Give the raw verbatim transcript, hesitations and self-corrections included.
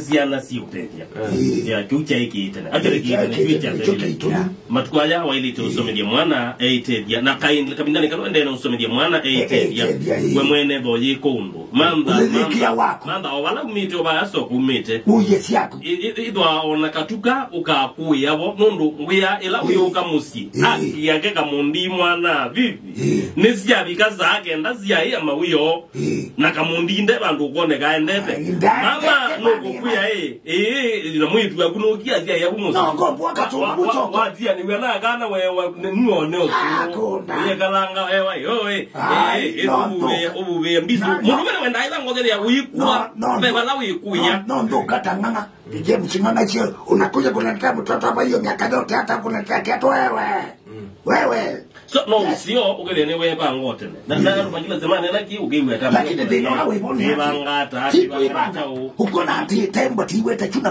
syana siũtethya. Eh. Ya, kĩu kyaĩ kĩitene. Actually, kĩitene, kĩu kĩitene. Matukũ aya wailĩte ũsomethya mwana eitethya. Na kaindi kavindanĩ kala endee na ũsomethya mwana eitethya. Eitethya, ĩĩ. We mwene thoyĩko ũndũ. Mantha, ũlĩlĩkĩa mantha, waku. Mantha o vala umĩte, o vaya soko umĩte. Uye syaku. I- i- ithwa ona katuka ũkakũĩa vo, nũndũ ngwĩa ĩla ũyũka mũsyĩ. Ĩĩ. Akiake kamũndi mwana vivi. Ĩĩ. Nĩ syavika saa kenda syaĩa mawĩoo. Ĩĩ. Na kamũndi nde vandũ ũkwoneka endete. Ai, nda- Mama nda- nũkũkwĩa ĩ. Ĩĩ, na mwĩĩtu waku nũkia syaĩa ku mũsyĩ. No, ngombo wakati wa- wa- wa- watianĩw'a na kana wewa nĩnuone ũsu. Ah, kũnda. Ũyekalanga wewa ĩ. Oi. Ai, ĩĩ, no, ũvuvĩe, ndũka. Ũvuvĩe mbisu. No, no. Mũndũ wene wenda ĩla ngotheria wĩkua, no, no, ve vala wĩkuya. No, no, ndũkata ng'ang'a. James ng'ang'a sio, unakuja kuniletea mtoto hapa hiyo miaka yote hata kuniletea kiatu wewe. Mm. Wewe. So, no, yes. Sio, ũkethĩa nĩ webanga ũtene. Na, na, mm, andũ mangĩ lazima nena ki, ũkĩw'a ta. Lakini thĩna ũla wĩvo nĩ atĩ, nĩvanga ata, ti nĩvanga kwĩvanga, chao. Ũkona atĩ tembo tiwete chuna